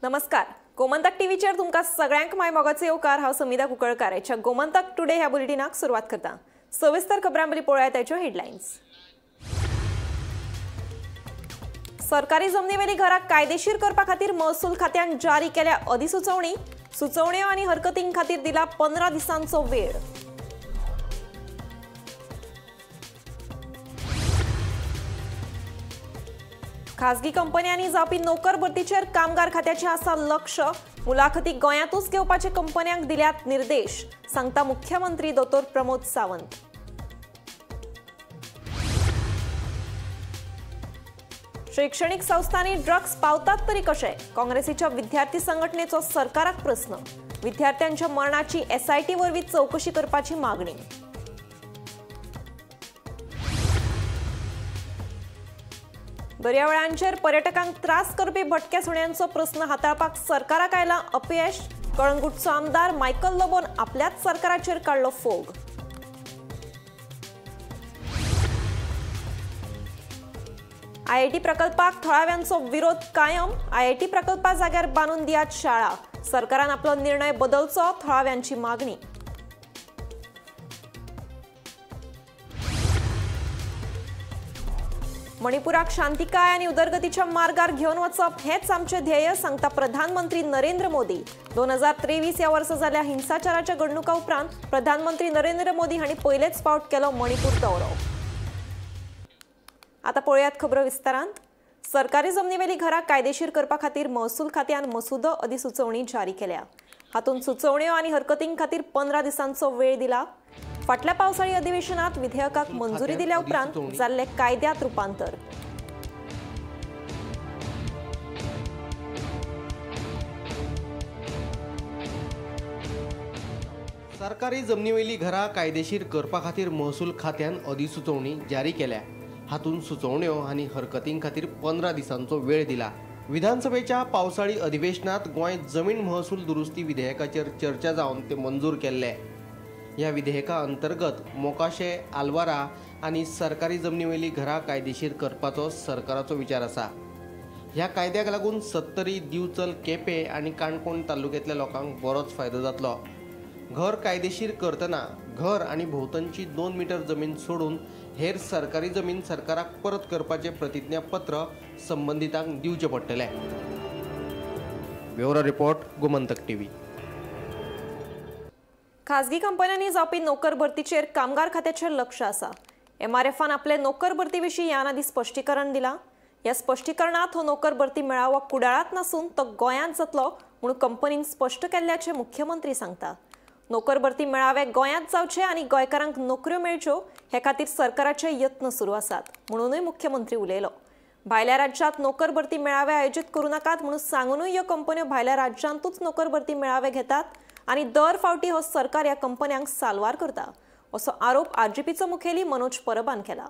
नमस्कार, गोमंतक टीव्हीचेर तुमकां सगळ्यांक my मोगाचो येवकार। हांव समिधा कुंकळकार ह्या गोमंतक टुडे ह्या बुलेटिनाक सुरवात करता। सविस्तर खबरां पयलीं पळोवया ताच्यो हेडलायन्स। सरकारी जमनीवेली घरां कायदेशीर करपा खातीर महसूल खात्यान जारी केल्या अधिसुचोवणी। सुचोवण्यो आनी हरकतीं खातीर दिला 15 दिसांचो वेळ। खासगी कंपन्यांनी जावपी नोकर भरतीचेर कामगार खात्याचें आसा लक्ष। मुलाखती गोंयांतूच घेवपाचे कंपन्यांक दिल्यात निर्देश, सांगता मुख्यमंत्री दोतोर प्रमोद सावंत। शैक्षणिक संस्थांनी ड्रग्स पावतात तरी कशे? काँग्रेसीच्या विद्यार्थी संघटनेचो सरकाराक प्रस्न। विद्यार्थ्यांच्या मरणाची एसआयटी वरवीं चवकशी करपाची मागणी। दर्यावेळांचेर पर्यटकांक त्रास करपी भटक्या सुण्यांचो प्रस्न हाताळपाक सरकाराक आयला अपयश। कळंगूटचो आमदार मायकल लोबोन आपल्याच सरकाराचेर काडलो फोग। आयआयटी प्रकल्पाक थळाव्यांचो विरोध कायम। आयआयटी प्रकल्पा जाग्यार बांदून दियात शाळा, सरकारान आपलो निर्णय बदलचो, थळाव्यांची मागणी। मणिपुराक शांतिकाय आनी उदरगतीच्या मार्गार घेवन वचप हेच आमचे ध्येय, सांगता प्रधानमंत्री नरेंद्र मोदी। 2023 ह्या वर्सा जाल्ल्या हिंसाचाराच्या घडणुका उपरांत प्रधानमंत्री नरेंद्र मोदी हांणी पयलेच फावट केलो मणिपूर दौरो। आता पळोवयात खबरो विस्तारांत। सरकारी जमनीवेली घरां कायदेशीर करपा खातीर महसूल खात्यान मसुदो अधिसुचोवणी जारी केल्या। हातूंत सुचोवण्यो आनी हरकतीं खातीर 15 दिसांचो वेळ दिला। फाटल्या पावसाळी अधिवेशनात विधेयकाक मंजुरी दिल्या उपरांत जाल्ले कायद्यात रुपांतर। सरकारी जमनीवेली घरां कायदेशीर करपा खातीर महसूल खात्यान अधिसुचोवणी जारी केल्या। हातूंत सुचोवण्यो आनी हरकतीं खातीर 15 दिसांचो वेळ दिला। विधानसभेच्या पावसाळी अधिवेशनात गोंय जमीन महसूल दुरुस्ती विधेयकाचेर चर्चा जावन ते मंजूर केल्ले। ह्या विधेयका अंतर्गत मोकाशे, आलवारा आनी सरकारी जमनीवेली घरां कायदेशीर करपाचो सरकाराचो विचार आसा। ह्या कायद्याक लागून सत्तरी, दिवचल, केपें आनी काणकोण तालुक्यांतल्या लोकांक बरोच फायदो जातलो। घर कायदेशीर करतना घर आनी भोंवतणची 2 मीटर जमीन सोडून हेर सरकारी जमीन सरकाराक परत करपाचें प्रतिज्ञापत्र संबंदितांक दिवचें पडटलें। Bureau report, Gomantak TV. खासगी कंपन्यांनी जावपी नोकर भरतीचेर कामगार खात्याचेर लक्ष आसा। एमआरएफान आपले नोकर भरती विशीं ह्यान आदीं स्पश्टीकरण दिलां। ह्या स्पश्टीकरणांत हो नोकर भरती मेळावो कुडाळांत नासून तो गोंयांत जातलो म्हूण कंपनीन स्पश्ट केल्ल्याचें मुख्यमंत्री सांगता। नोकर भरती मेळावे गोंयांत जावचे आनी गोंयकारांक नोकऱ्यो मेळच्यो हे खातीर सरकाराचे यत्न सुरू आसात म्हणूनय मुख्यमंत्री उलयलो। भायल्या राज्यांत नोकर भरती मेळावे आयोजीत करूं नाकात म्हणून सांगूनय ह्यो कंपन्यो भायल्या राज्यांतूच नोकर भरती मेळावे घेतात आनी दर फावटी हो सरकार ह्या कंपन्यांक साल्वार करता, असो आरोप आरजीपीचो मुखेली मनोज परबान केला।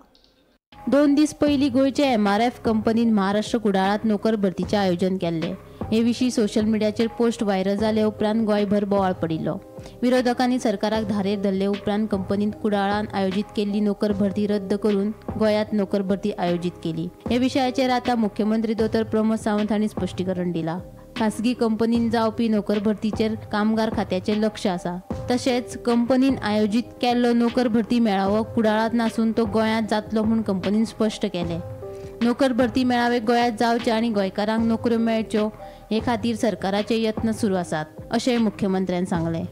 2 दीस पयलीं गोंयचे एमआरएफ कंपनीन महाराष्ट्र कुडाळांत नोकर भरतीचें आयोजन केल्लें। हे विशीं सोशल मिडियाचेर पोस्ट व्हायरल जाले उपरांत गोंयभर बोवाळ पडिल्लो। विरोधकांनी सरकाराक धारेर धरले उपरांत कंपनीन कुडाळान आयोजीत केल्ली नोकर भरती रद्द करून गोंयांत नोकर भरती आयोजीत केली। हे विशयाचेर आतां मुख्यमंत्री दोतोर प्रमोद सावंत हांणी स्पश्टीकरण दिलां। खासगी कंपनीन जावपी नोकर भरतीचेर कामगार खात्याचें लक्ष आसा। तशेंच कंपनीन आयोजीत केल्लो नोकर भरती मेळावो कुडाळांत नासून तो गोंयांत जातलो म्हूण कंपनीन स्पश्ट केलें। नोकर भरती मेळावे गोंयांत जावचे आनी गोंयकारांक नोकऱ्यो मेळच्यो हे खातीर सरकाराचे यत्न सुरू आसात, अशें मुख्यमंत्र्यान सांगलें।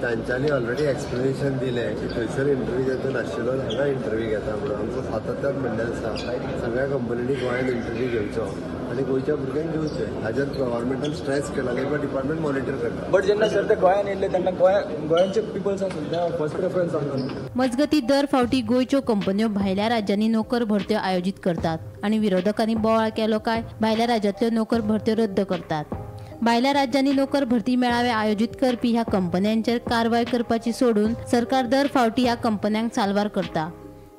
तांच्यांनी ऑलरेडी एक्सप्लेनेशन दिलें की थंयसर इंटरव्यू जाता नाशिल्लो हांगा इंटरव्यू घेता म्हणून। आमचो सातत्यान म्हणणें आसा सगळ्या कंपनींनी गोंयांत इंटरव्यू घेवचो आनी गोंयच्या भुरग्यांक घेवचें। हाजेर गव्हर्मेंटान स्ट्रेस केला, लेबर डिपार्टमेंट मॉनिटर करता। बट जेन्ना सर ते गोंयांत येयल्ले तेन्ना गोंयांचे पिपल्सांक सुद्दां फर्स्ट प्रेफरन्स आमकां। मजगतीं दर फावटी गोंयच्यो कंपन्यो भायल्या राज्यांनी नोकर भरत्यो आयोजीत करतात आनी विरोधकांनी बोवाळ केलो काय भायल्या राज्यांतल्यो नोकर भरत्यो रद्द करतात। भायल्या राज्यांनी नोकर भरती मेळावे आयोजीत करपी ह्या कंपन्यांचेर कारवाय करपाची सोडून सरकार दर फावटी ह्या कंपन्यांक साल्वार करता,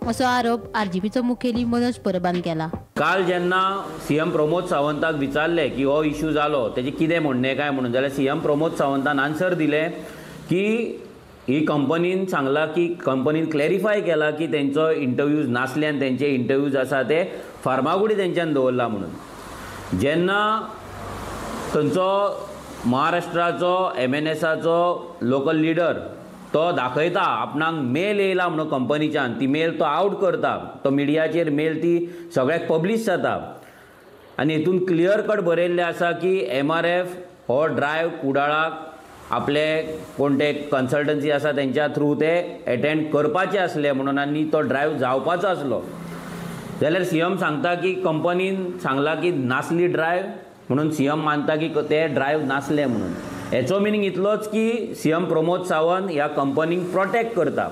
असो आरोप आरजीपीचो मुखेली मनोज परबान केला। काल जेन्ना सीएम प्रमोद सावंताक विचारलें की हो इश्यू जालो तेजें कितें म्हणणें काय म्हणून, जाल्यार सीएम प्रमोद सावंतान आन्सर दिलें की ही कंपनीन सांगला की कंपनीन क्लॅरिफाय केला की तेंचो इंटरव्यूज नासले आनी तेंचे इंटरव्यूज आसा ते फार्मागुडी तेंच्यान दवरला म्हणून. जेन्ना थंयचो महाराष्ट्राचो एमएनएसाचो लोकल लिडर तो दाखयता आपणाक मेल येयला म्हणून कंपनीच्यान, ती मेल तो आवट करता, तो मिडियाचेर मेल ती सगळ्याक पब्लीश जाता आनी हितून क्लियर कट बरयल्लें आसा की एमआरएफ हो ड्रायव कुडाळाक आपले कोण ते कन्सल्टन्सी आसा तेंच्या थ्रू ते एटेंड करपाचे आसले म्हणून आनी तो ड्रायव जावपाचो आसलो. जाल्यार सीएम सांगता की कंपनीन सांगला की नासली ड्रायव म्हणून, सीएम मानता की ते ड्रायव नासले म्हणून. हेचो मिनींग इतलोच की सीएम प्रमोद सावंत ह्या कंपनीक प्रोटेक्ट करता.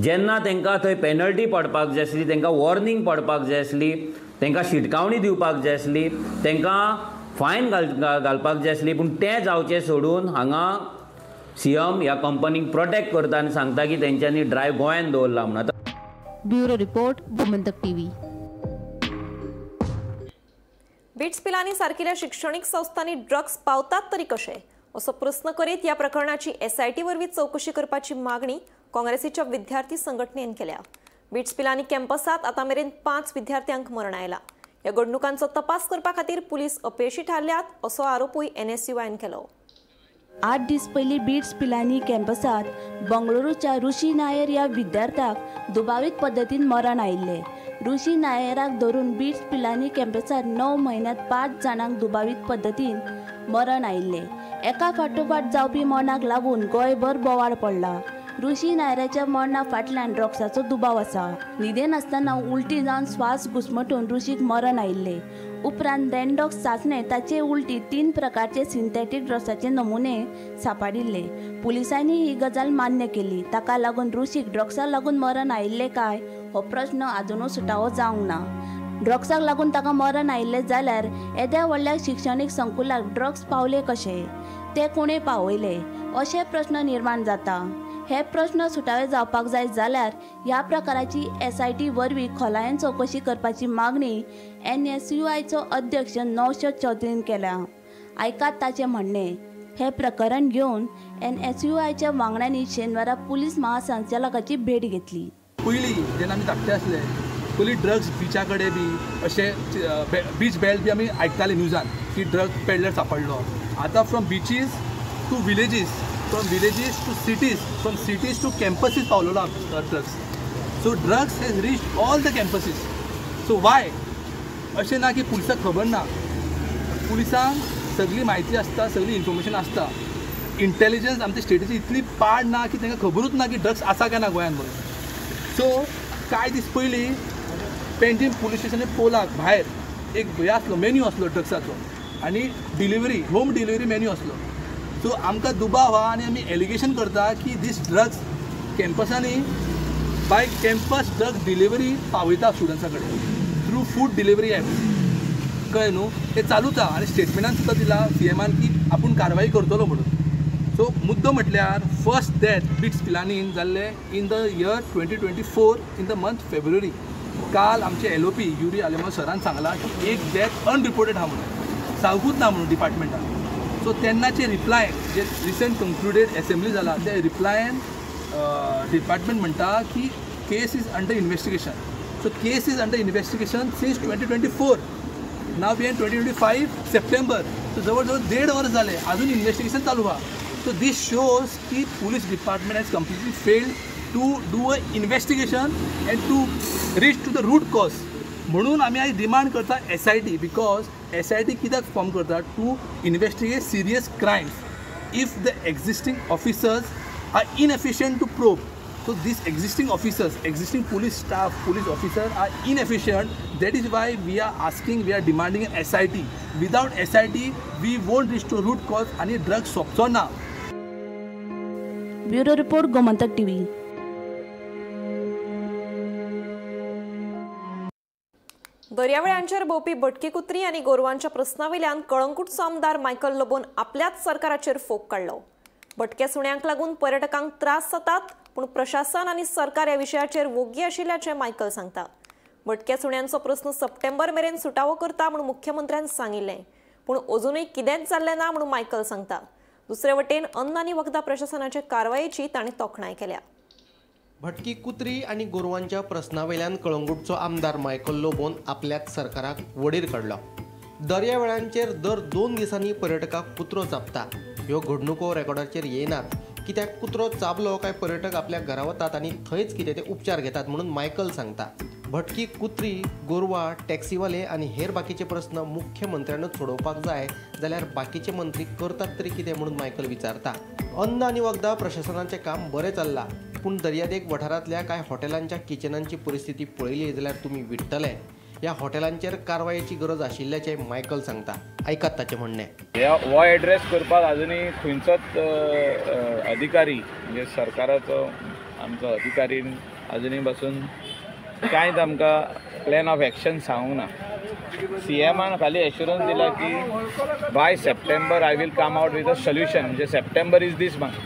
जेन्ना तांकां थंय पेनल्टी पडपाक जाय आसली, तांकां वॉर्निंग पडपाक जाय आसली, तांकां शिटकावणी दिवपाक जाय आसली, तांकां फायन घालपाक जाय आसली, पूण तें जावचें सोडून हांगा सीएम ह्या कंपनीक प्रोटेक्ट करता आनी सांगता की तेंच्यांनी ड्रायव गोंयान दवरला म्हणून. Bureau report, Gomantak TV. BITS Pilani सारकिल्या शिक्षणीक संस्थांनी ड्रग्स पावतात तरी कशे असो प्रस्न करीत ह्या प्रकरणाची एसआयटी वरवीं चवकशी करपाची मागणी काँग्रेसीच्या विद्यार्थी संघटनेन केल्या. बिट्स पिलानी कॅम्पसात आतां मेरेन 5 विद्यार्थ्यांक मरण आयला. ह्या घडणुकांचो तपास करपा खातीर पुलीस अपेशी थारल्यात असो आरोपूय एनएसयूआयन केलो. 8 दीस पयलीं बिट्स पिलानी कॅम्पसांत बंगळुरूच्या ऋषी नायर ह्या विद्यार्थ्याक दुबावीत पद्दतीन मरण आयिल्लें. ऋषी नायराक धरून बिट्स पिलानी कॅम्पसांत 9 म्हयन्यांत 5 जाणांक दुबावीत पद्दतीन मरण आयिल्लें. एका फाटोफाट जावपी मरणाक लागून गोंयभर बोवाळ पडला. ऋषी नायराच्या मरणा फाटल्यान ड्रग्साचो दुबाव आसा. न्हिदेन आसतना उलटी जावन श्वास घुस्मटून ऋषीक मरण आयिल्लें. उपरांत रँडॉक्स चांचणेंत ताचे उलटी 3 प्रकारचे सिंथेटीक ड्रग्साचे नमुने सांपडिल्ले. पुलिसांनी ही गजाल मान्य केली. ताका लागून ऋषीक ड्रग्साक लागून मरण आयिल्लें काय हो प्रश्न आजुनूय सुटावो जावंक ना. ड्रग्साक लागून ताका मरण आयिल्लें जाल्यार येद्या व्हडल्या शिक्षणीक संकुलाक ड्रग्स पावले कशे, ते कोणें पावयले अशे प्रश्न निर्माण जाता. हे प्रश्न सुटावे जावपाक जाय जाल्यार ह्या प्रकाराची एसआयटी वरवीं खोलायेन चवकशी करपाची मागणी एनएसयूआयचो अध्यक्ष नौशद चौधरीन केल्या. आयकात ताचें म्हणणें. हे प्रकरण घेवन एनएसयूआयच्या वांगड्यांनी शेनवारा पुलीस महासंचालकाची भेट घेतली. पयलीं जेन्ना आमी धाकटे आसले पयलीं ड्रग्स बिचा कडेन बी अशें बीच बेल्ट बी आमी आयकताले न्यूजान की ड्रग पेडलर सापडलो. आतां from beaches to villages, from villages to cities, from cities to campuses पावलेलो drugs. So drugs has reached all the campuses. So why अशें ना की पुलिसांक खबर ना? पुलिसांक सगळी म्हायती आसता, सगळी इन्फॉर्मेशन आसता. इंटेलिजन्स आमच्या स्टेटीची इतली पाड ना की तांकां खबरूच ना की ड्रग्स आसा काय ना गोंयांत म्हणून. सो कांय दीस पयलीं पेंजीम पुलीस स्टेशनाच्या पोलाक भायर एक हे आसलो, मेन्यू आसलो ड्रग्साचो आनी डिलिव्हरी, होम डिलिव्हरी मेन्यू आसलो. सो आमकां दुबाव आहा आनी आमी एलिगेशन करता की दीस ड्रग्स कॅम्पसांनी बाय कॅम्पस ड्रग डिलिव्हरी पावयता स्टुडंट्सां कडेन थ्रू फूड डिलिव्हरी ॲप्स. कळ्ळें न्हू? हें चालूच आहा आनी स्टेटमेंटान सुद्दां दिला सीएमान की आपूण कारवाई करतलो म्हणून. सो मुद्दो म्हटल्यार फर्स्ट डेथ बिट्स पिलानीन जाल्लें in the year 2024 in the month February. काल आमचे एलओपी युरी आलेमाव सरान सांगलां की एक डेथ अनरिपोर्टेड आहा म्हणून, सांगूच ना म्हणून डिपार्टमेंटान. सो तेन्नाचे रिप्लाय जे रिसंट कंक्लुडेड एसेंब्ली जाला ते रिप्लायन डिपार्टमेंट म्हणटा की case is under investigation. So case is under investigation since 2024. Now we are 2025 September. So जवळ जवळ 1.5 वर्स जालें अजून इन्वेस्टिगेशन चालू आहा. सो दीस शोज की police department has completely failed to do a investigation and to reach to the root cause. म्हणून आमी आयज डिमांड करता SIT, because SIT कित्याक फॉर्म करता? To investigate serious crimes. If the existing officers are inefficient to probe, so these existing officers, existing police staff, police officer are inefficient. That is why we are asking, we are demanding an SIT. Without SIT we won't reach to root cause आनी drugs सोंपचो ना. Bureau report, Gomantak TV. दर्यावेळांचेर भोंवपी भटकी कुत्री आनी गोरवांच्या प्रस्नावेल्यान कळंगूटचो आमदार Michael लोबोन आपल्याच सरकाराचेर फोग काडलो. भटक्या सुण्यांक लागून पर्यटकांक त्रास जातात, पूण प्रशासन आनी सरकार ह्या विशयाचेर वोग्गी आशिल्ल्याचें मायकल सांगता. भटक्या सुण्यांचो प्रस्न सप्टेंबर मेरेन सुटावो करता म्हूण मुख्यमंत्र्यान सांगिल्लें, पूण अजुनूय कितेंच जाल्लें ना म्हूण मायकल सांगता. दुसरे वटेन अन्न आनी वखदां प्रशासनाचे कारवायेची तांणी तोखणाय केल्या. भटकी कुत्री आनी गोरवांच्या प्रस्नावेल्यान कळंगूटचो आमदार मायकल लोबोन आपल्याच सरकाराक वडीर काडलो. दर्यावेळांचेर दर 2 दिसांनी पर्यटकाक कुत्रो चाबता. ह्यो घडणुको रेकॉर्डाचेर येनात, कित्याक कुत्रो चाबलो काय पर्यटक आपल्या घरा वतात आनी थंयच कितें ते उपचार घेतात म्हणून मायकल सांगता. भटकी कुत्री, गोरवां, टॅक्सीवाले आनी हेर बाकीचे प्रस्न मुख्यमंत्र्यानूच सोडोवपाक जाय जाल्यार बाकीचे मंत्री करतात तरी कितें म्हणून मायकल विचारता. अन्न आनी वखदां प्रशासनाचें काम बरें चल्लां, पूण दर्यादेग वाठारांतल्या कांय हॉटेलांच्या किचनांची परिस्थिती पळयली जाल्यार तुमी विट्टले. ह्या हॉटेलांचेर कारवायेची गरज आशिल्ल्याचें मायकल सांगता. आयकात ताचें म्हणणें. हो एड्रेस करपाक अजुनूय खंयचोच अधिकारी म्हणजे सरकाराचो आमचो अधिकारी अजुनूय बसून कांयच आमकां प्लॅन ऑफ एक्शन सांगूंक ना. सीएमान खाली एश्युरन्स दिला की by September I will come out with a solution. म्हणजे September is this month,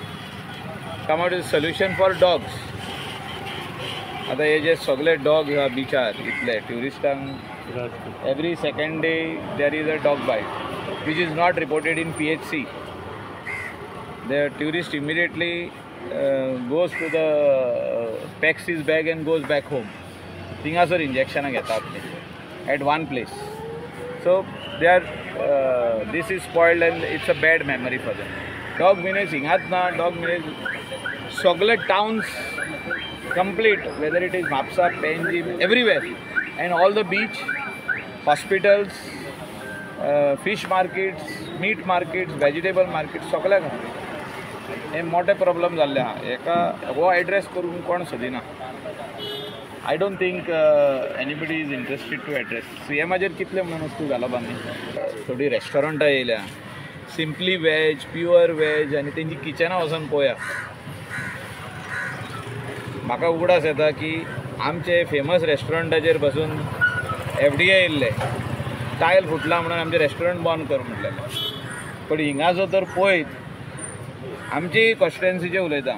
come out with solution for dogs. आतां हे जे सगळे डॉग ह्या बिचार इतले ट्युरिस्टांक every second day there is a dog bite which is not reported in PHC. The tourist immediately goes to the packs his bag and goes back home. थिंगासर इंजेक्शनां घेता आपली at one place. So they are this is spoiled and it's a bad memory for them. Dog menace हिंगाच ना, dog menace सगळे towns complete, whether it is Mapsa, Panjim, everywhere, and all the beach, hospitals, fish markets, meat markets, vegetable markets, सगळ्याक हे मोठे problem जाल्ले आहा. हेका हो एड्रेस करूंक कोण सोदिना. I don't think anybody is interested to address. C एमाचेर कितले म्हणून वस्तू घालप आमी. थोडीं रेस्टॉरंटां येयल्या, सिंपली वेज, प्युअर वेज, आनी तेंची किचनां वचोन पळोवया. म्हाका उगडास येता की आमचे फेमस रेस्टॉरंटाचेर बसून FDA येयल्ले, टायल फुटला म्हणून आमचें रेस्टॉरंट बंद कर म्हटलेलें. पण हिंगा जो तर पळयत आमची कॉन्स्टिट्युएन्सीचें उलयता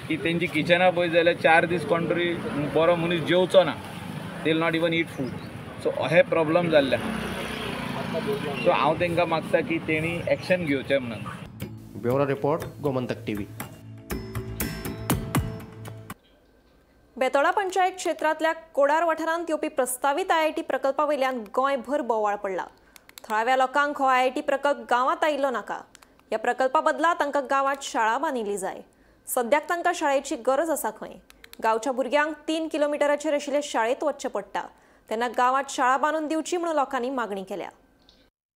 की तेंची किचनां पळयत जाल्यार 4 दीस कोण तरी बरो मनीस जेवचो ना, they will not even eat food. So हे प्रॉब्लम जाल्ले आहा. सो हांव तांकां मागता की तेणी एक्शन घेवचें म्हणून. Bureau report, Gomantak TV. Betora panchayat क्षेत्रांतल्या कोडार वाठारांत येवपी प्रस्तावीत IIT प्रकल्पा वयल्यान गोंयभर बोवाळ पडला. थळाव्या लोकांक हो IIT प्रकल्प गांवांत आयिल्लो नाका. ह्या प्रकल्पा बदला तांकां गांवांत शाळा बांदिल्ली जाय. सद्याक तांकां शाळेची गरज आसा खंय. गांवच्या भुरग्यांक 3 किलोमिटराचेर आशिल्ले शाळेंत वचचें पडटा, तेन्ना गांवांत शाळा बांदून दिवची म्हणून लोकांनी मागणी केल्या.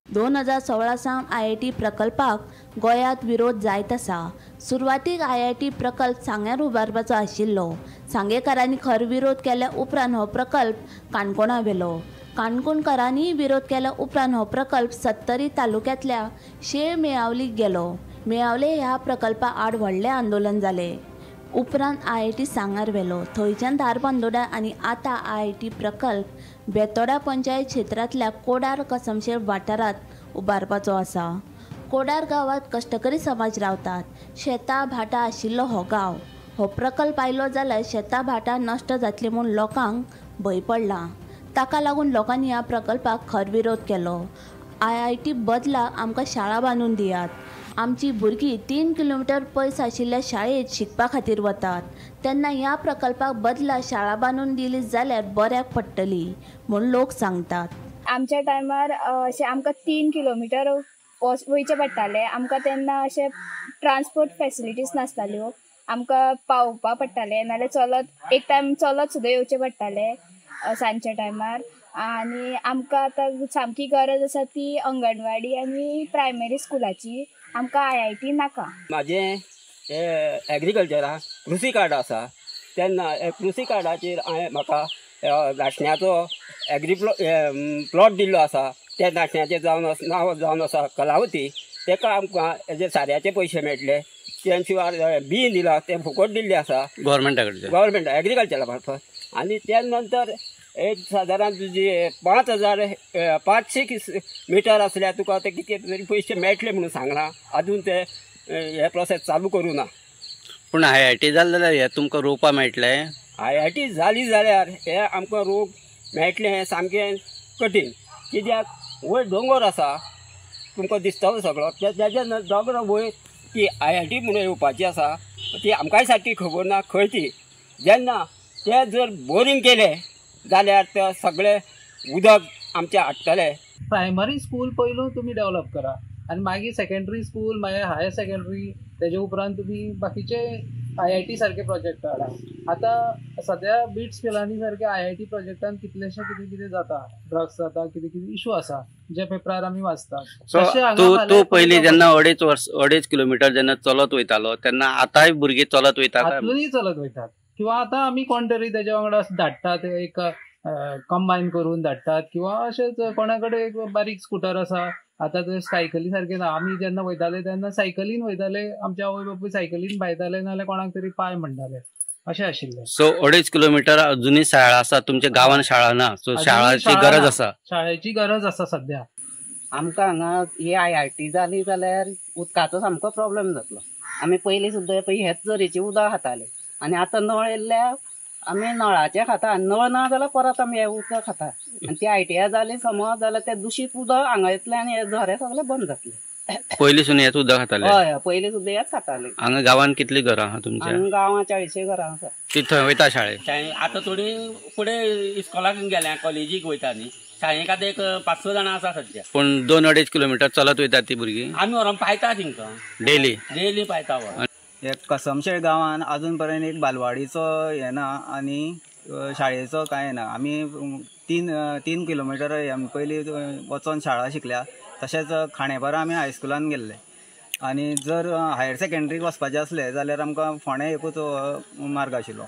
2016 सावन IIT प्रकल्पाक गोंयांत विरोध जायत आसा. सुरवातीक IIT प्रकल्प सांग्यार उबारपाचो आशिल्लो. सांगेकारांनी खर विरोध केल्या उपरांत हो प्रकल्प काणकोणा व्हेलो. काणकोणकारांनीय विरोध केल्या उपरांत हो प्रकल्प सत्तरी तालुक्यांतल्या शेळ मेळावलीक गेलो. मेळावले ह्या प्रकल्पा आड व्हडलें आंदोलन जालें. उपरांत IIT सांगार व्हेलो. थंयच्यान धारबांदोडा आनी आतां IIT प्रकल्प बेतोडा पंचायत क्षेत्रांतल्या कोडार कसमशेर वाठारांत उबारपाचो आसा. कोडार गांवांत कश्टकरी समाज रावतात. शेतां भाटां आशिल्लो हो गांव. हो प्रकल्प आयलो जाल्यार शेतां भाटां नश्ट जातली म्हूण लोकांक भंय पडला. ताका लागून लोकांनी ह्या प्रकल्पाक खर विरोध केलो. IIT बदला आमकां शाळा बांदून दियात. आमची भुरगीं 3 किलोमिटर पयस आशिल्ल्या शाळेंत शिकपा खातीर वतात, तेन्ना ह्या प्रकल्पाक बदला शाळा बांदून दिली जाल्यार बऱ्याक पडटली म्हूण लोक सांगतात. आमच्या टायमार अशें आमकां 3 किलोमिटर वयचें पडटालें. आमकां तेन्ना अशें ट्रान्सपोर्ट फेसिलिटीज नासताल्यो. आमकां पावोवपा पडटालें, नाल्यार चलत एक टायम चलत सुद्दां येवचें पडटालें सांजच्या टायमार. आनी आमकां आतां सामकी गरज आसा ती अंगणवाडी आनी प्रायमरी स्कुलाची. आमकां IIT नाका. म्हाजें एग्रीकल्चरा कृषी कार्ड आसा, तेन्ना कृषी कार्डाचेर हांवें म्हाका नाशण्याचो एग्री प्लॉट दिल्लो आसा. त्या नाशण्याचें जावन नांव जावन आसा कलावती. ताका आमकां हेजे साऱ्याचे पयशे मेळटले. त्या शिवाय बी दिलां तें फुकट दिल्लें आसा गव्हर्मेंटा कडच्यान, गव्हर्मेंट एग्रीकल्चरा मार्फत. आनी त्या नंतर एक सादारण तुजी 5500 मिटर आसल्यार तुका ते कितके तरी पयशे मेळटले म्हणून सांगलां. अजून ते हे प्रोसेस चालू करूं ना. पूण IIT जालें जाल्यार हे तुमकां रोवपा मेळटलें? IIT जाली जाल्यार हे आमकां रोग मेळटलें हें सामकें कठीण. कित्याक वयर दोंगर आसा, तुमकां दिसतलो सगळो तेज्या दोगरा वयर ती IIT म्हणून येवपाची आसा, ती आमकांय सारकी खबर ना खंय ती. जेन्ना ते जर बोरींग केलें जाल्यार ते सगळे उदक आमचें हाडटले. प्रायमरी स्कूल पयलू तुमी डेवलप करा आनी मागीर सेकेंडरी स्कूल, मागीर हायर सेकेंडरी, तेजे उपरांत तुमी बाकीचे IIT सारके प्रोजेक्ट हाडा. आतां सद्या बिट्स पिलानी सारके IIT प्रोजेक्टान कितलेशे कितें कितें जाता, ड्रग्स जाता, कितें कितें इशू आसा जे पेपरार आमी वाचतात. तूं पयलीं जेन्ना 2.5 किलोमिटर जेन्ना चलत वयतालो तेन्ना आतांय भुरगीं चलत वयता, आतूनय चलत वयतात किंवा आतां आमी कोण तरी तेज्या वांगडा धाडटात, एक कंबायन करून धाडटात किंवा अशेंच कोणा कडेन एक बारीक स्कुटर आसा. आतां ते सायकली सारके ना, आमी जेन्ना वयताले तेन्ना सायकलीन वयताले, आमचे आवय बापूय सायकलीन भायताले नाजाल्यार कोणाक तरी पांय म्हणटाले अशें आशिल्लें. सो 2.5 किलोमिटर अजुनूय शाळा आसा, तुमच्या गांवान शाळा ना, सो शाळाची गरज आसा, शाळेची गरज आसा सद्या. आमकां हांगा ही IIT जाली जाल्यार उदकाचो सामको प्रोब्लम जातलो. आमी पयलीं सुद्दां पळय हेच झरीचें उदक खाताले आनी आतां नळ येयल्ल्या आमी नळाचें खाता, नळ ना जाल्यार परत आमी हें उदक खाता. आनी ती ITI जाली समज जाल्यार तें दुशीत उदक हांगा येतलें आनी हे झरे सगळे बंद जातले. पयलीं सून हेच उदक खाताले? हय, पयलीं सुद्दां हेच खाताले. हांगा गांवांत कितलीं घरां आहा तुमच्या? हांगा गांवांत 40 घरां आसा. ती थंय वयता शाळेक? आतां थोडी फुडें इस्कॉलाक गेल्या, कॉलेजीक वयता न्ही. शाळेक आतां एक 5-6 जाणां आसा सद्या. पूण 2-2.5 किलोमिटर चलत वयतात ती भुरगीं? आमी व्हरोन पायता तेंकां डेली, डेली पायता व्हरोन. एक कसमशेळ गांवान अजून पर्यंत एक बालवाडीचो हें ना आनी शाळेचो कांय ना. आमी 3 किलोमिटर पयलीं वचोन शाळा शिकल्या, तशेंच खांडेपारा आमी हायस्कुलान गेल्ले. आनी जर हायर सेकेंडरीक वचपाचें आसलें जाल्यार आमकां फोंडें एकूच मार्ग आशिल्लो.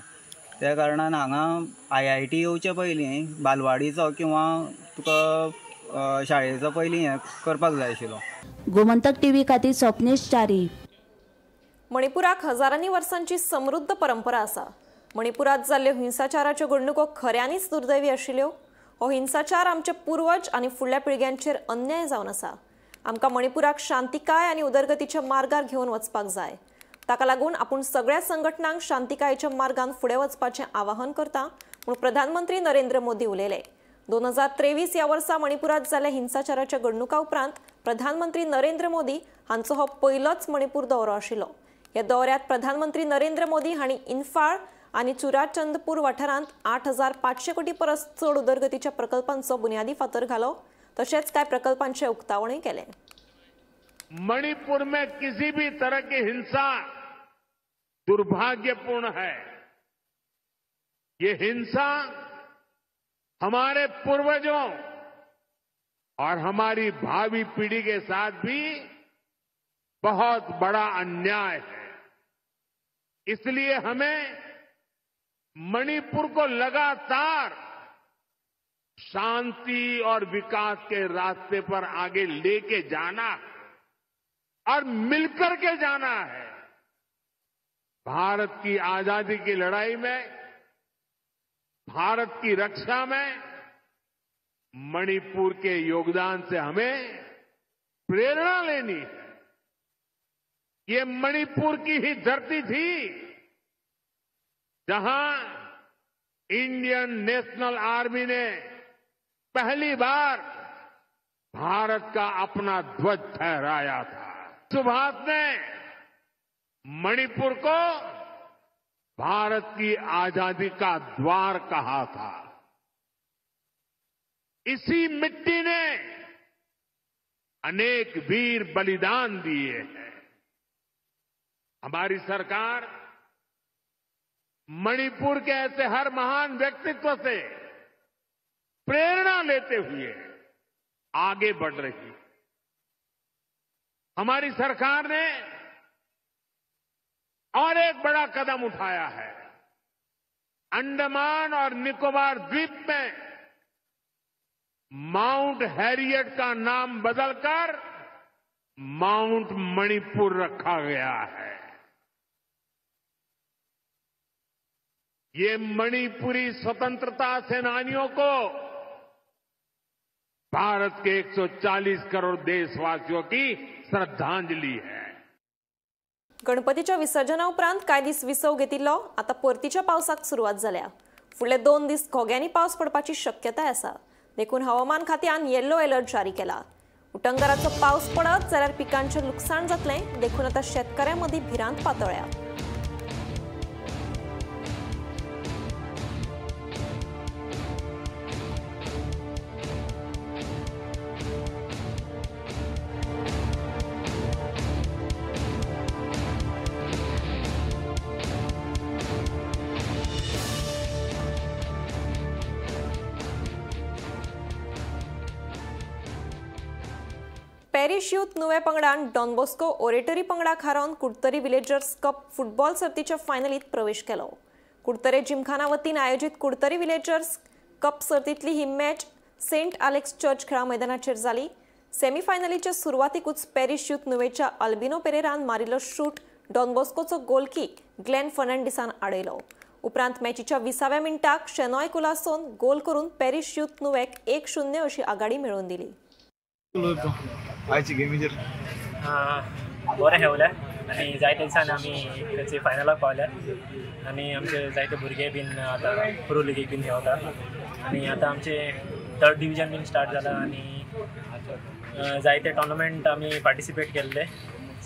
त्या कारणान हांगा IIT येवचे पयलीं बालवाडीचो किंवा तुका शाळेचो पयलीं हें करपाक जाय आशिल्लो. गोमंतक टीव्ही खातीर स्वप्नेश च्यारी. मणिपुराक हजारांनी वर्सांची समृद्ध परंपरा आसा. मणिपुरात जाल्ल्यो हिंसाचाराच्यो घडणुको खऱ्यांनीच दुर्दैवी आशिल्ल्यो. हो हिंसाचार आमचे पूर्वज आनी फुडल्या पिळग्यांचेर अन्याय जावन आसा. आमकां मणिपुराक शांतिकाय आनी उदरगतीच्या मार्गार घेवन वचपाक जाय. ताका लागून आपूण सगळ्या संघटनांक शांतिकायेच्या मार्गान फुडें वचपाचें आवाहन करता म्हूण प्रधानमंत्री नरेंद्र मोदी उलयले. 2023 ह्या वर्सा मणिपुरात जाल्ल्या हिंसाचाराच्या घडणुका उपरांत प्रधानमंत्री नरेंद्र मोदी हांचो हो पयलोच मणिपूर दौरो आशिल्लो. ह्या दौऱ्यात प्रधानमंत्री नरेंद्र मोदी हांणी इन्फाळ आनी चुराचंदपूर वाठारांत 8500 कोटी परस चड उदरगतीच्या प्रकल्पांचो बुन्यादी फातर घालो, तशेंच कांय प्रकल्पांचें उक्तावणूय केलें. मणिपुर में किसी भी तरह की हिंसा दुर्भाग्यपूर्ण है. ये हिंसा हमारे पूर्वजों और हमारी भावी पीढ़ी के साथ भी बहुत बड़ा अन्याय है. इसलिए हमें मणिपुर को लगातार शांति और विकास के रास्ते पर आगे लेके जाना और मिलकर के जाना है. भारत की आजादी की लड़ाई में, भारत की रक्षा में मणिपुर के योगदान से हमें प्रेरणा लेनी है. ये मणिपुर की ही धरती थी जहां इंडियन नेशनल आर्मी ने पहली बार भारत का अपना ध्वज फहराया था. सुभाष ने मणिपुर को भारत की आजादी का द्वार कहा था. इसी मिट्टी ने अनेक वीर बलिदान दिए हैं. हमारी सरकार मणिपुर के ऐसे हर महान व्यक्तित्व से प्रेरणा लेते हुए आगे बढ़ रही है. हमारी सरकार ने और एक बड़ा कदम उठाया है. अंडमान और निकोबार द्वीप में माउंट हैरियट का नाम बदलकर माउंट मणिपुर रखा गया है. ये मणिपुरी स्वतंत्रता सेनानियों को भारत के 140 करोड़ देशवासियों की श्रद्धांजलि है. गणपतीच्या विसर्जना उपरांत कांय दीस विसव घेतिल्लो, आतां परतीच्या पावसाक सुरवात जाल्या. फुडले 2 दीस घोग्यांनी पावस पडपाची शक्यताय आसा, देखून हवामान खात्यान येल्लो अलर्ट जारी केला. उटंगाराचो पावस पडत जाल्यार पिकांचें लुकसाण जातलें, देखून आतां शेतकाऱ्यां मदीं भिरांत पातळ्या। पॅरिश यूथ नुवें पंगडान डॉन बॉस्को ओरेटरी पंगडाक हारोवन कुडतरी विलेजर्स कप फुटबॉल सर्तीच्या फायनलीत प्रवेश केलो। कुडतरे जिमखाना वतीन आयोजीत कुडतरी विलेजर्स कप सर्तीतली ही मॅच सेंट आलेक्स चर्च खेळा मैदानाचेर जाली। सेमीफायनलीच्या सुरवातीकूच पॅरिश यूथ नुवेच्या अल्बिनो पेरेरान मारिल्लो शूट डॉन बॉस्कोचो गोलकी ग्लेन फर्नांडिसान आडयलो। उपरांत मॅचीच्या 20व्या मिनटाक शेनॉय कुलासोन गोल करून पॅरिश यूथ नुवेक 1-0 अशी आघाडी मेळोवन दिली। आयची गेमीचेर बरें खेळले आनी जायते दिसान आमी तेचे फायनलाक पावल्या आनी आमचे जायते भुरगे बीन आतां प्रो लिगीक बीन खेळटा आनी आतां आमचे थर्ड डिविजन बीन स्टार्ट जाला आनी जायते टोर्नामेंट आमी पार्टिसिपेट केल्ले।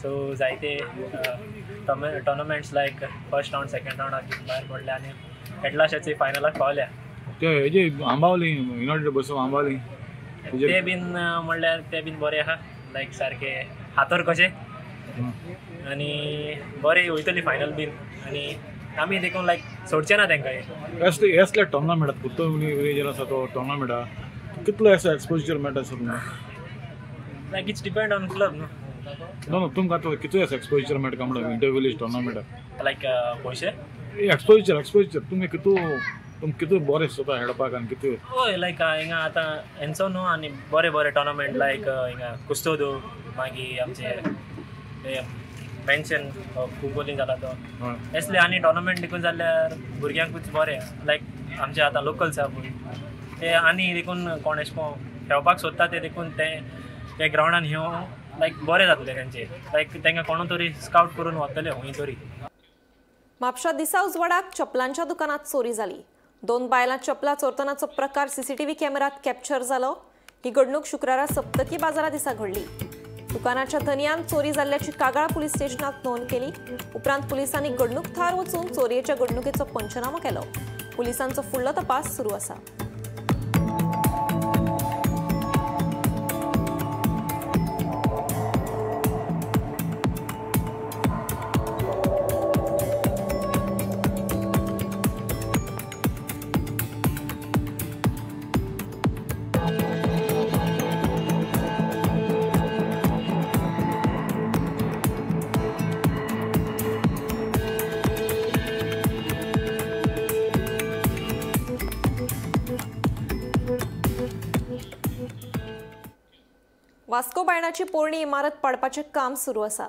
सो जायते tournaments like first round second रावंडाक भायर पडले आनी एटलास्ट फायनलाक पावल्या। ते हेजे आंबावली युनायटेड बसो आंबावली ते बीन म्हणल्यार ते बीन बरे आहा, लायक सारके हातर कशे आनी बरे वयतली फायनल बीन आनी आमी देखून लायक सोडचे ना तेंकां। असले टोर्नामेंटात कुडतरी विलेजर आसा तो टोर्नामेंटा कितलो असो एक्सपोजर मेळटा सर तुमकां? Like it's depend on club न्हू। नो नो तुमकां आतां कितलो असो एक्सपोजर मेळटा म्हणल्यार इंटर विलेज टोर्नामेंटाक लायक पयशे एक्सपोजर एक्सपोजर तुमी कितू कितू बरें दिसता खेळपाक आनी कितू? हय, लायक हिंगा आतां हेंचो न्हू आनी बरे बरे टोर्नामेंट लायक हिंगा कुस्तोदो, मागीर आमचे मेन्शन कुंकोली जाला तो असले आनी टोर्नामेंट देखून जाल्यार भुरग्यांकूच बरें। लायक आमचे आतां लोकल्स आहा पळय ते आनी देखून कोण एशें कोन्न खेळपाक सोदता ते देखून ते ग्रावंडान येवन लायक बरें जातलें तेंचे, लायक तेंकां कोणू तरी स्कावट करून वतले खंय तरी। म्हापशा दिसा उजवाडाक चपलांच्या दुकानात चोरी जाली। 2 बायलां चपलां चोरतनाचो प्रकार सीसीटीव्ही कॅमेऱ्यात कॅप्चर जालो। ही घडणूक शुक्रारा सप्तकी बाजारा दिसा घडली। दुकानाच्या धनयान चोरी जाल्ल्याची कागाळ पुलीस स्टेशनात नोंद केली। उपरांत पुलिसांनी घडणूक थळार वचून चोरयेच्या घडणुकेचो पंचनामो केलो। पुलिसांचो फुडलो तपास सुरू आसा। वास्को बायणाची पोरणी इमारत पाडपाचें काम सुरू आसा।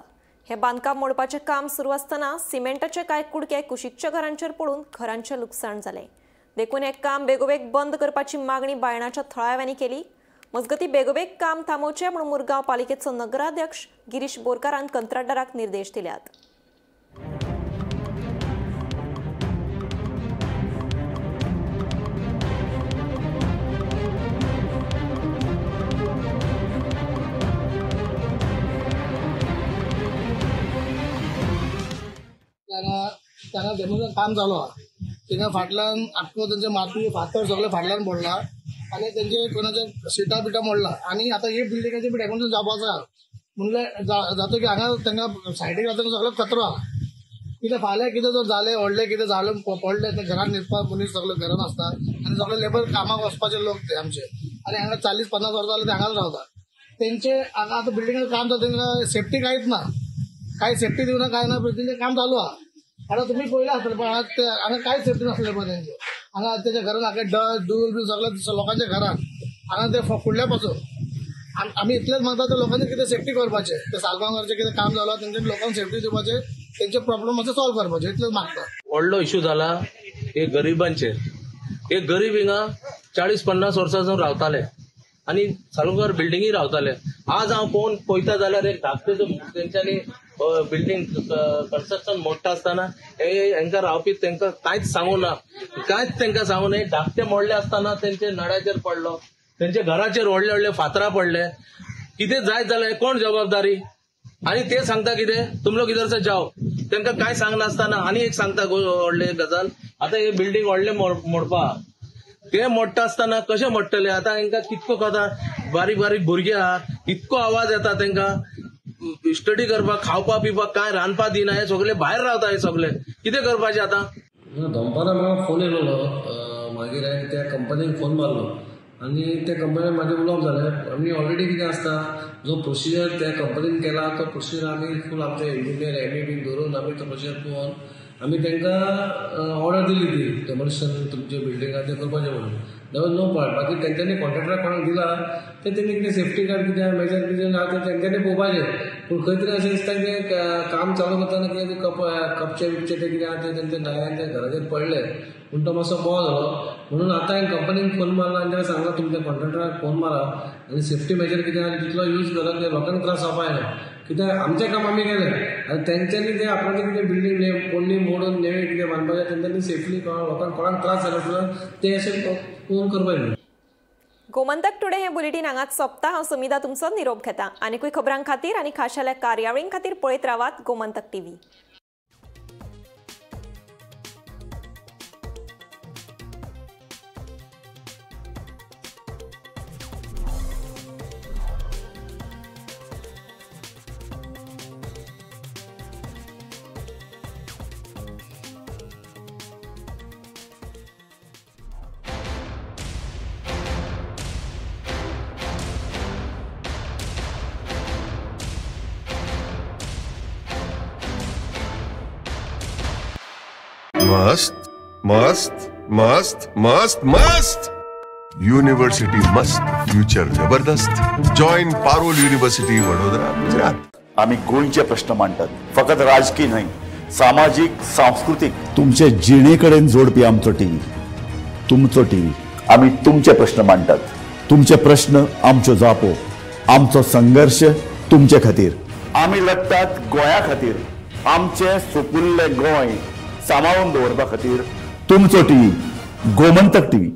हे बांदकाम मोडपाचें काम सुरू आसतना सिमेंटाचे कांय कुडके कुशीकच्या घरांचेर पडून घरांचें लुकसाण जालें। देखून हें काम बेगोबेग बंद करपाची मागणी बायणाच्या थळाव्यांनी केली। मजगतीं बेगोबेग काम थांबोवचें म्हूण मुरगांव पालिकेचो नगराध्यक्ष गिरीश बोरकारान कंत्राटदाराक निर्देश दिल्यात। तांगा डेमोचं काम चालू आहा। तेंगा फाटल्यान आख्खो तेंचे माती फातर सगळे फाटल्यान पडला आनी तेंचे कोणाचे सिटा बिटा मोडला आनी आतां हे बिल्डिंगाचे बी डेमोशन जावपाचो आहा। म्हणल्यार जातकीर हांगा तेंका सायडीक आतां सगळो कचरो आहा। कितें फाल्यां कितें जर जालें व्हडलें कितें जालें पडलें तें घरान न्हिदपाक मनीस सगळे घरान आसता आनी सगळे लेबर कामाक वचपाचे लोक ते आमचे आनी हांगा 40-50 वर्सां जालें ते हांगाच रावता। तेंचे हांगा आतां बिल्डिंगाचें काम जाता तेंकां सेफ्टी कांयच ना, कांय सेफ्टी दिवना कांय ना, तेंचें काम चालू आहा। आतां तुमी पळयलें आसतलें पण हांगा कांय सेफ्टी नासलें पळय तेंचे हांगा तेच्या घरान हांगा डस्ट धूल बी सगळें लोकांच्या घरान हांगा ते फुडल्या पासून आमी इतलेंच मागता ते लोकांनी कितें सेफ्टी करपाचें, ते सालगांवचे कितें काम जालां तेंचे लोकांक सेफ्टी दिवपाचें, तेंचे प्रॉब्लम मातशे सॉल्व करपाचे इतलेंच मागता। व्हडलो इशू जाला हे गरिबांचेर। हे गरीब हिंगा 40-50 वर्सां जावन रावताले आनी सालगांवकार बिल्डिंगी रावताले। आज हांव पळोवन पळयता जाल्यार एक धाकटे तेंच्यांनी बिल्डिंग कन्स्ट्रक्शन मोडटा आसतना हेंकां रावपी तेंकां कांयच सांगू ना, कांयच तेंकां सांगू ना। धाकटे मोडले आसतना तेंचे नळ्याचेर पडलो, तेंच्या घराचेर व्हडले व्हडले फातरां पडले। कितें जायत जाल्यार कोण जबाबदारी? आनी ते सांगता कितें तुम लोग इधर से जाओ, तांकां कांय सांगनासतना. आनी एक सांगता व्हडली गजाल, आतां हे बिल्डींग व्हडले मोडपा, ते मोडटा आसतना कशें मोडटले? आतां हांकां कितको कथा, बारीक बारीक भुरगे आहा, इतको आवाज येता तांकां स्टडी करपाक, खावपा पिवपाक कांय रांदपा दिना, हे सगळे भायर रावता, हे सगळे कितें करपाचें आतां? दनपारां म्हाका फोन येयलेलो, मागीर हांवें त्या कंपनीक फोन मारलो आनी त्या कंपनीन म्हाजें उलोवप जालें. आमी ऑलरेडी कितें आसता जो प्रोसिजर त्या कंपनीन केला तो प्रोसिजर आमी फूल आमचे इंजिनियर एम ई बीन धरून आमी तो प्रोसिजर पळोवन आमी तांकां ऑर्डर दिली ती डेमोलिशन तुमचे बिल्डिंगाक तें करपाचें म्हणून. There was no part. बाकी तेंच्यांनी कॉन्ट्रॅक्टराक कोणाक दिला तें तेणी कितें सेफ्टी गार्ड कितें मेजर कितें आहा तें तेंच्यांनी पळोवपाचें. पूण खंय तरी अशें दिसता की काम चालू करतना कितें कपचे बिपचे तें कितें आहा तें तेंच्या नळ्यांच्या घराचेर पडलें पूण तो मातसो बोव जालो. म्हणून आतां हांवें कंपनीक फोन मारला आनी ताका सांगलां तुमच्या कॉन्ट्रॅक्टराक फोन मारा आनी सेफ्टी मेजर कितें आहा तितलो यूज करा, ते लोकांक त्रास जावपा जायना. कित्याक आमचें काम आमी केलें आनी तेंच्यांनी तें आपणाचें कितें बिल्डींग पोरणी मोडून नवी कितें बांदपाचें तेंच्यांनी सेफली लोकांक कोणाक त्रास जालो आसलो तें अशें पळोवन करपाचें. गोमंतक टुडे हे बुलेटीन हांगाच सोंपता. हांव सुमिता तुमचो निरोप घेता. आनीकूय खबरां खातीर आनी खाशेल्या कार्यावळीं खातीर पळयत रावात गोमंतक टीव्ही. मस्त मस्त मस्त मस्त मस्त युनिव्हर्सिटी मस्त, फ्युचर जबरदस्त. Join Parul university Vadodara, Gujarat. आमी गोंयचे प्रश्न मांडटात, फकत राजकीय न्हय, सामाजीक, सांस्कृतीक. तुमचे जिणे कडेन जोडपी आमचो टीव्ही, तुमचो टीव्ही. आमी तुमचे प्रश्न मांडटात, तुमचे प्रश्न आमच्यो जापो, आमचो संघर्श तुमचे खातीर. आमी लढटात गोंया खातीर, आमचें सुपुल्लें गोंय सांबाळून दवरपा खातीर. तुमचो टीव्ही, गोमंतक टीव्ही.